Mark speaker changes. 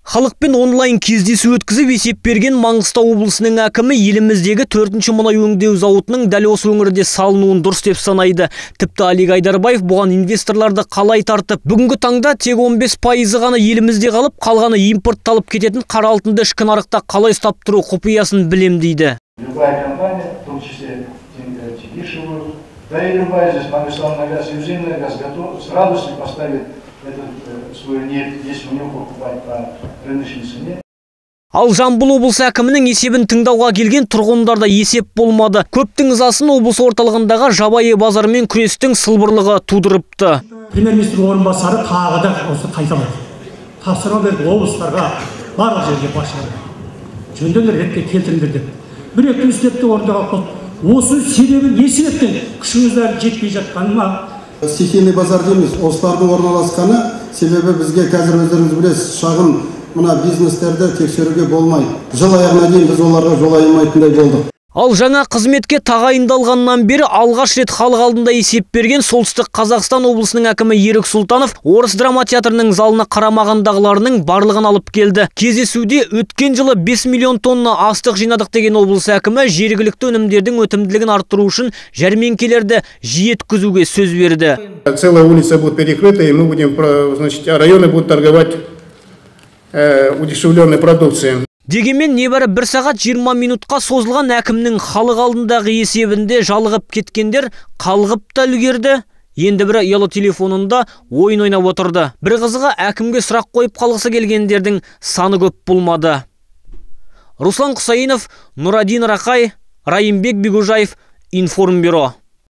Speaker 1: Халықпен онлайн кездесу өткізіп, есеп берген Маңғыстау облысының әкімі еліміздегі 4-ші мұнай өңдеу зауытының дәл осы өңірде салынуын дұрыс деп санайды. Тіпті Алик Айдарбаев бұған инвесторларды қалай тартып, бүгінгі таңда тек 15%-ы ғана елімізде қалып, қалғаны импортталып кететін қара алтынды ішкі нарықта қалай ұстап тұру құпиясын білем дейді.
Speaker 2: Любая компания, в том числе Тегишеву, да и любая здесь Мангистаумунайгаз и Узенмунайгаз готов с радостью поставит этот свою нефть, если у него покупать по рыночной цене.
Speaker 1: Ал Жамбыл облысы әкімінің есебін тыңдауға келген тұрғындарда есеп болмады. Көптің ызасын облыс орталығындағы жабайы базармен күрестің сылбырлығы тудырыпты.
Speaker 3: Премьер-министр орынбасары тағы да осы қайталады. Тапсырма берді облыстарға, барлық жерге басшыларға. Жөндеңдер, ретке келтіріңдер деп. Бір екі істепті орындаған қосты. Осы себебі не себептен күшіңіз әлі жетпей жатқаны ма?
Speaker 4: Стихийный базар дейміз, осылардың орналасқаны, себебі бізге қазір өздеріңіз білесіз, шағын мына бизнестерді тексеруге болмайды. Жыл аяғына дейін біз оларға жолай алмайтындай болдық.
Speaker 1: Ал жаңа қызметке тағайындалғаннан бері алғаш рет халық алдында есеп берген Солтүстік Қазақстан облысының әкімі Ерік Сұлтанов Орыс драма театрының залына қарамағындағыларының барлығын алып келді. Кездесуде өткен жылы 5 миллион тонна астық жинадық деген облыс әкімі жергілікті өнімдердің өтімділігін арттыру үшін жәрмеңкелерді жиі өткізуге сөз берді.
Speaker 5: Целая улица будет перекрыта, и мы будем, значит, районы будут торговать удешевленной продукцией.
Speaker 1: Дегенмен небәрі 1 сағат 20 минутқа созылған әкімнің халық алдындағы есебінде жалығып кеткендер қалғып та үлгерді. Енді бірі ұялы телефонында ойын ойнап отырды. Бір қызығы, әкімге сұрақ қойып қалғысы келгендердің саны көп болмады. Руслан Құсайынов, Нұрадин Рақай, Райымбек Бегужаев, Информбюро.